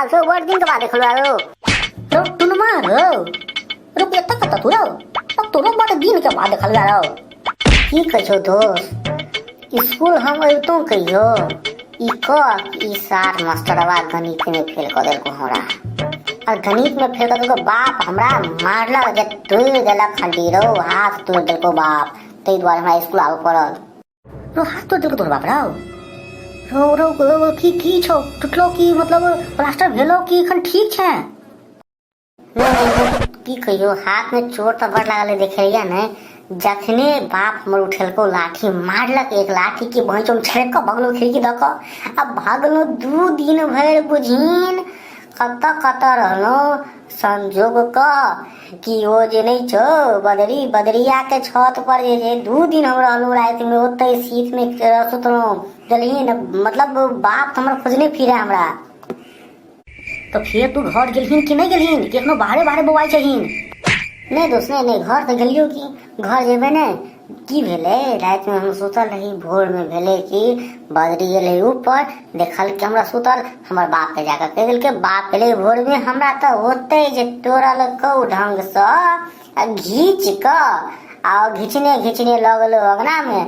हाल छौ? बड़ दिन के बाद देखलौ आरो। रौ टुनमा रौ, रौ एतऽ कतऽ तू रौ? अब तोरो बड़ दिन के बाद देखल रौ। की कहै छौ दोस्त, स्कूल हम अबितहुँ कहियो? ई कह ई सार मास्टरवा गणित में फेल कऽ देलको हमरा, आ गणित में फेल कऽ देलको। बाप हमरा मारलक जे तोड़ि देलक हड्डी रौ, हाथ तोड़ि देलको बाप, ताहि दुआरे हमरा स्कूल आबऽ पड़ल। रौ हाथ तोड़ि देलको तोहर बाप रौ? रौ रौ रौ की की छौ, टुटलो की मतलब प्लास्टर भेलो की एखन ठीक छै? नहि नहि, की कहियो, हाथ में चोट तऽ बड़ लागल देखलियै ने। जखने बाप हमर उठेलको लाठी, मारलक एक लाठी के भैंस हम छड़क कऽ भगलहुँ खिड़की दऽ कऽ आ भगलहुँ। 2 दिन भरि बुझिन कतऽ कतऽ रहलहुँ। संजोग कऽ कि ओ जे नहि छौ बदरी, बदरिया के छत पर जे छै, 2 दिन हम रहलहुँ। रातिमे ओतहि शीतमे सुतलहुँ चलही, मतलब बाप हमर खोजने फिरे हमरा। तऽ फेर तू घर गेलहिन कि नहि गेलहिन कि एखनो बाहरे बाहरे बौआइ छहिन? नहि दोस्त, नहि नहि, घर तऽ गेलियौ कि घर जेबै ने? की भेलै, रातिमे हम सुतल रही, भोरमे भेलै कि बदरी गेलै ऊपर, देखलकै हमरा सुतल, हमर बापके जाकऽ कहि देलकै। बाप एलै भोरमे, हमरा तऽ ओतै जे तोड़लकौ ढङ्गसँ आ घीच कऽ आ घिचने घिचने लऽ गेलौ अङ्गनामे,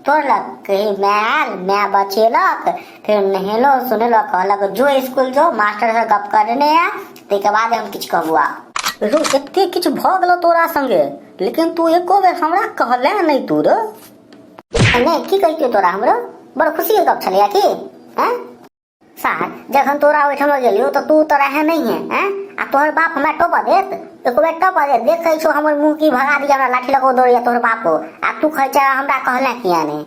तोड़लक। कही माय आयल, माय बचेलक। फेर नहेलहुँ सुनेलहुँ, कहलक जो स्कूल जो, मास्टरसँ गप करने आ, ताहिके बाद हम किछु कहबो। आ रौ एते किछु भऽ गेलौ तोरा संगे, लेकिन तू एको बेर हमरा कहले नहि तू रौ। नहि, की कहितियौ तोरा हमरो? बड़ खुशीके गप छलैया की? आँय सार, जखन तोरा ओहिठाम गेलियौ तऽ तू तऽ रहे नहि है। आँय, आ तोहर बाप हमरा टोपऽ देत? एको बेर टोपऽ देत? देखै छौ हमर मुँह की भगा दिया, हमरा लाठी लऽ कऽ दौड़ैया तोहर बापो, आ तू कहै छै हमरा कहले किया नहि।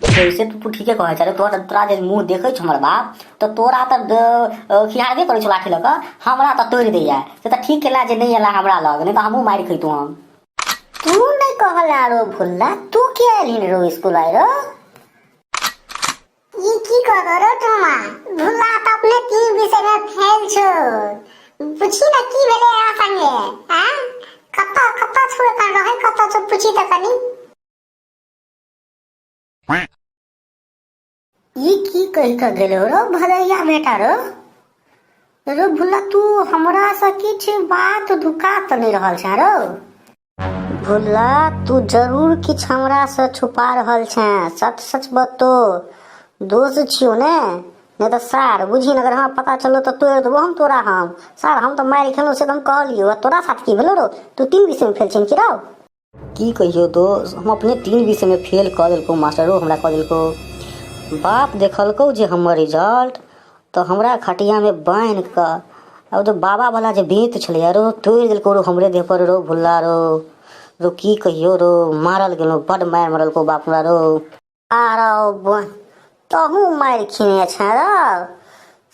वैसे तू ठीके कहै छले, तोरा तोरा जे मुँह देखै छौ हमर बाप तऽ तोरा तऽ खिहारबे करै छौ लाठी लऽ कऽ, हमरा तऽ तोड़ि दैया। से तऽ ठीक केला जे नहि एला हमरा लग, नहि तऽ हमहूँ मारि खैतहुँ हम। तू नहि कहला रो भुल्ला, तू किया एलहिन रो स्कूल आइ रो? ई की कहबो रो टोमा, भुल्ला तऽ अपने 3 विषय में फेल छौ। पूछी ने की भेलै एकरा संगे? आँ, कतऽ कतऽ छौ एखन, रहै कतऽ छौ, पूछी तऽ कनी। ई की कहि कऽ गेलो रो भदैया बेटा रो? रो भुल्ला, तू हमरा से किछु बात धुका तऽ नहि रहल छे रो? भुल्ला, तू जरूर किछु हमरा से छुपा रहल छे, सच सच बतो, दोस्त छियो ने। नहि तऽ सार बुझी अगर हमरा पता चललो तऽ तोड़ि देबो हम तोरा। हम सार, हम तऽ मारि खेलहुँ से तऽ हम कहलियौ, तोरा साथ की भेलो रो? तू 3 विषय में फेल छिन की रो? की कहियौ दोस्त, हम अपने 3 विषयमे फेल कऽ देलकौ मास्टरो हमरा कऽ देलकौ। बाप देखलकौ जे हमर रिजल्ट तऽ हमरा खटियामे बान्हि कऽ आ ओ जे बाबावला जे बेंत छलैए रौ, तोड़ि देलकौ रौ हमरे देहपर रौ भुल्ला रौ। रौ की कहियौ रौ, मारल गेलहुँ, बड्ड मारि मारलकौ बाप हमरा रौ। आरो तहूँ मारि खिने छे रौ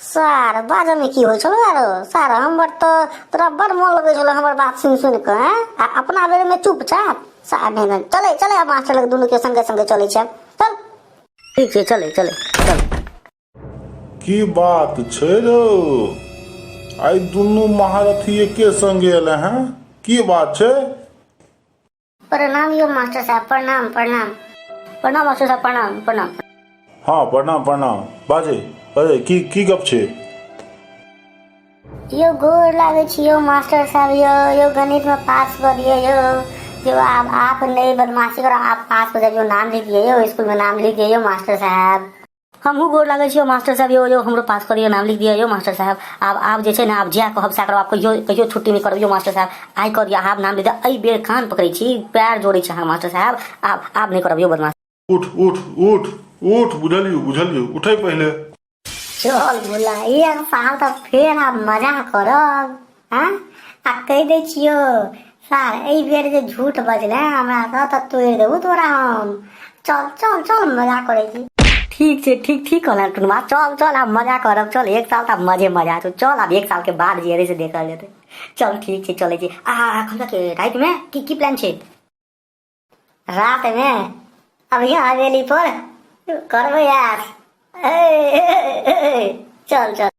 सार? बाजऽमे की होइ छलो आरो सार? हमर तऽ तोरा बड़ मोन लगै छलो हमर बात सुनि सुनि कऽ। आँय, आ अपना बेरमे चुपचाप सार। नहि नहि, चलै चलै, आब मास्टर लग दुनू के संगे संगे चलै छै, चल। ठीक छै, चलै चलै चल। की बात छै रौ, आइ दुनू महारथी एके संगे एले हैं, की बात छै? प्रणाम यौ मास्टर साहब, प्रणाम प्रणाम। प्रणाम मास्टर साहब, प्रणाम प्रणाम। हाँ प्रणाम प्रणाम, बाजे बाजे, की की गप छै? यौ गोर लागै छी यौ मास्टर साहब, यौ यौ गणित में पास कऽ दियौ यौ। यौ आब आप नहीं बदमाशी करो, आप पास हो जाइयो, नाम लिख दियौ यौ, स्कूल में नाम लिख दियौ यौ मास्टर साहब। हमहूँ गोर लागै छी यौ मास्टर साहब, यौ यौ हमरो पास कऽ दियौ, नाम लिख दियौ यौ मास्टर साहब। आब आब जे छै ने, आब जएह कहब सएह करब, आब कहियो कहियो छुट्टी नहि करब यौ मास्टर साहब। आइ कऽ दिअ, आब नाम लिख दिअ, एहि बेर कान पकड़ै छी, पैर जोड़ै छी अहाँ मास्टर साहब, आब आब नहि करब यौ बदमाश। उठ उठ उठ उठ, बुझलियौ बुझलियौ, उठै पहिले। चल भोला, एक साल तऽ फेर आब मजा करब। हँ, आ कहि दै छियौ सार, एहि बेर जे झूठ बजले हमरा सँ तऽ तोड़ि देबौ तोरा हम। चल चल चल, मजा करै छी। ठीक छै, ठीक ठीक कहलनि टुनमा, चल चल, आब मजा करब, चल। एक साल तऽ आब मजे मजा छौ, चल, आब एक साल के बाद जे हेतै से देखल जेतै। चल ठीक छै, चलै छी। आ एखन के रातिमे की की प्लान छै? रातिमे अभी हवेली पर करबै यार। चल चल।